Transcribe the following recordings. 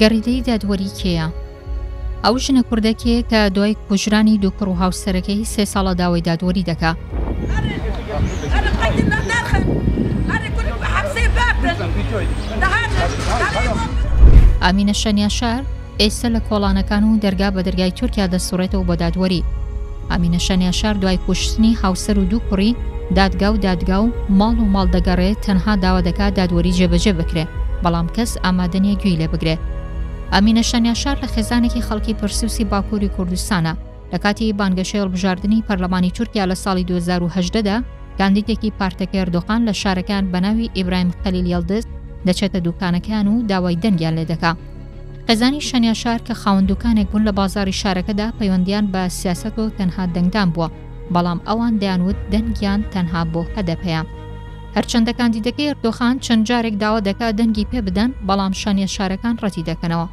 گەڕیدەی دادوەری کێیە؟ ئەو ژنە کوردە کێیە کە دوای کوژرانی دوو کوڕ و هاوسەرەکەی سێ ساڵە داوای دادوەری دەکا؟ ئامینە شەنیاشار ئێستە لە کۆڵانەکان و دەرگا بە دەرگای تورکیا دەسوڕێتەوە بۆ دادوەری. ئامینە شەنیاشار دوای کوشتنی هاوسەر و دوو کوڕی، دادگا و دادگا و ماڵ و ماڵ دەگەڕێ تەنها داوا دەکا دادوەری جێبەجێ بکرێ، بەڵام کەس ئامادە نیە گوێی لێ بگرێ. ئامینە شەنیاشار لە خێزانێکی خەڵکی پرسوسی باکووری کوردستانە. لە کاتی بانگەشەی هەڵبژاردنی پەرلەمانی تورکیا لە ساڵی 2018 دا، کاندیدێکی پارتەکەی ئەردۆغان لە شارەکەیان بە ناوی ئیبراهیم خەلیل یەڵدز دەچێتە دوکانەکەیان و داوای دەنگیان لێ دەکا. خێزانی شەنیاشار کە خاوەن دوکانێک بوون لە بازاڕی شارەکەدا پەیوەندیان بە سیاسەتەوە تەنها دەنگدان بووە، بەڵام ئەوان دەیانوت دەنگیان تەنها بۆ هەدەپەیە. هەرچەندە کاندیدەکەی ئەردۆغان چەند جارێک داوا دەکات دەنگی پێ بدەن، بەڵام شەنیاشارەکان ڕەتی دەکەنەوە.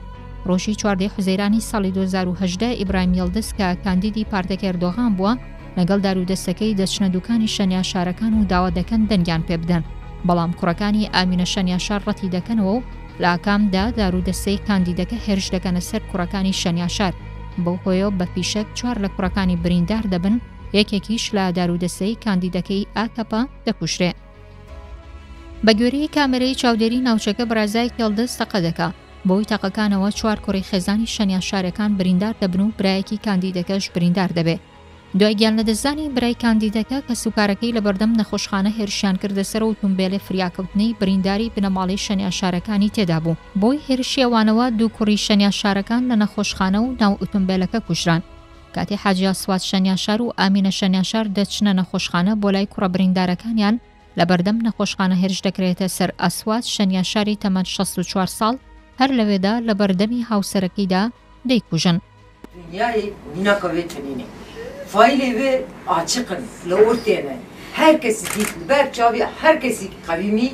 ڕۆژی چواردەی حوزەیرانی ساڵی 2018 ئیبراهیم یڵدز کە کاندیدی پارتەکەی ئەردۆغان بووە، لەگەڵ دارودەستەکەی دەچنە دوکانی شەنیاشارەکان و داوا دەکەن دەنگیان پێ بدەن، بەڵام کوڕەکانی ئامینە شەنیاشار ڕەتی دەکەنەوە و لە ئاکامدا دارودەستەی کاندیدەکە هێرش دەکەنە سەر کوڕەکانی شەنیاشار، بەو هۆیەوە بە فیشەک چوار لە کوڕەکانی بریندار دەبن، یەکێکیش لە دارودەستەی کاندیدەکەی ئاکەپە دەکوژرێ. بە گوێرەی کامێرەی چاودێری ناوچەکە برازای یڵدز تەقە دەکا، بەهۆی تەقەکانەوە چوار کوڕی خێزانی شەنیاشارەکان بریندار دەبن و برایەکی کاندیدەکەش بریندار دەبێ. دوای گیانلەدەستدانی برای کاندیدەکە، کەسوکارەکەی لەبەردەم نەخۆشخانە هێرشیان کردە سەر ئەو ئوتومبێلە فریاکەوتنەی برینداری بنەماڵەی شەنیاشارەکانی تێدابوو. بەهۆی هێرشی ئەوانەوە دوو کوڕی شەنیاشارەکان لە نەخۆشخانە و ناو ئوتومبێلەکە کوژران. کاتێ حاجی ئاسواد شەنیاشار و ئامینە شەنیاشار دەچنە نەخۆشخانە بۆ لای کوڕە بریندارەکانیان، لەبەردەم نەخۆشخانە هێرش دەکرێتە سەر ئاسواد شەنیاشاری تەمەن 64 ساڵ، هەر لەوێدا لەبەردەمی هاوسەرەکەیدا دەیکوژن. دنیای میناکا وێ تنینێ. فایلێ وێ ئاچقن، لە ئورتێنە. هەر کەسی دیت li ber çavê her kesî qewîmî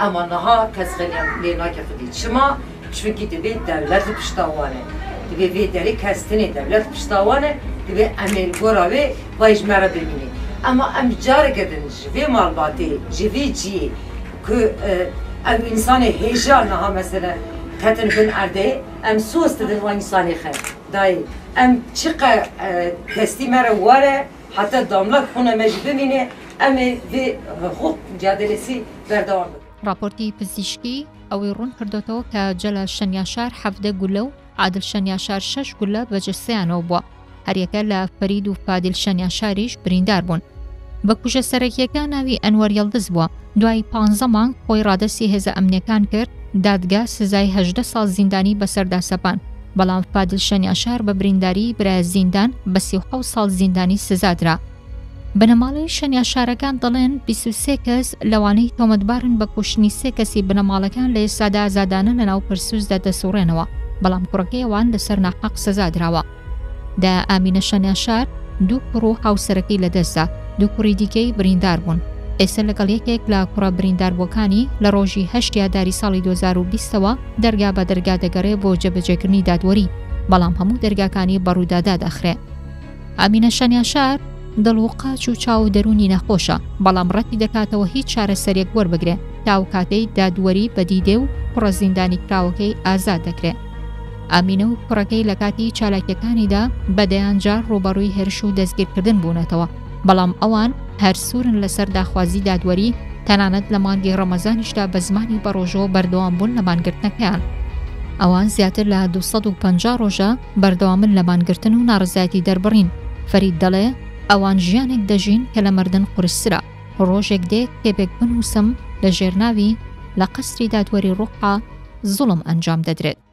ema niha kes xêliyan lê nake xwedî. Çima? Çunkî divê dewlet li pişta wan e. Divê vê derê kes tinê dewlet li pişta wan e. Divê em ê li gora wê vay ji me re bimînê. Ema em careke din ji vê malbatê, ji vê ciyê ku ew însanê hêja niha mesele ketin bin erdê, Em soz didin wan însanê xe. Dayê em çi qe destî me re were heta damlak xwina me jî bimîne em ê vê hiqûq mucadelesî berdewam bikin. ڕاپۆرتی پزیشکی ئەوەی ڕوون کردۆتەوە کە جەلال شەنیاشار 17 گولە و عادل شەنیاشار شەش گولە بە جەستەیانەوە بووە. هەریەکە لە فەرید و فادیل شەنیاشاریش بریندار بوون. بکوژە سەرەکییەکە ناوی ئەنوەر یڵدز بووە، دوای پانزە مانگ خۆی ڕادەستی هێزە ئەمنییەکان کرد، دادگا سزای 18 ساڵ زیندانی بەسەردا سەپاند، بەڵام فادیل شەنیاشار بە برینداریی برایە زیندان بە 37 ساڵ زیندانی سزا درا. بنەماڵەی شەنیاشارەکان دەڵێن 23 کەس لەوانەی تۆمەتبارن بە کوشتنی سێ کەسی بنەماڵەکان لە ئێستادا ئازادانە لەناو پرسوسدا دەسوڕێنەوە، بەڵام کوڕەکەی ئەوان لەسەر ناحەق سزا دراوە. دایە ئامینە شەنیاشار دوو کوڕ و هاوسەرەکەی لەدەستدا، دوو کوڕی دیکەی بریندار بوون. ئێستا لەگەڵ یەکێک لە کوڕە برینداربووەکانی لە ڕۆژی هەشت ئاداری ساڵی 2020 ەوە دەرگا بە دەرگا دەگەڕێ بۆ جێبەجێکردنی دادوەری، بەڵام هەموو دەرگاکانی بەڕوودا دادەخرێ. ئامینە شەنیاشار دڵ و قاچ و چاو و دەروونی نەخۆشە، بەڵام ڕەتی دەکاتەوە هیچ چارەسەریەک وەربگرێ تا ئەو کاتەی دادوەری بەدی دێ و کوڕە زیندانیکراوەکەی ئازاد دەکرێ. ئامینە و کوڕەکەی لە کاتی چالاکیەکانیدا بە دەیان جار ڕووبەڕووی هێرش و دەستگیرکردن بوونەتەوە، بەڵام ئەوان هەر سوورن لەسەر داخوازی دادوەری، تەنانەت لە مانگی ڕەمەزانیشدا بە زمانی بەڕۆژەوە بەردەوام بوون لە مانگرتنەکەیان. ئەوان زیاتر لە 250 ڕۆژە بەردەوامن لە مانگرتن و ناڕەزایەتی دەربڕین. فەرید دەڵێ، ئەوان ژیانێک دەژین کە لە مردن قورسترە. ڕۆژێک دێ کتێبێک بنووسم لە ژێر ناوی، لە قەسری دادوەری ڕوحا زوڵم ئەنجام دەدرێت.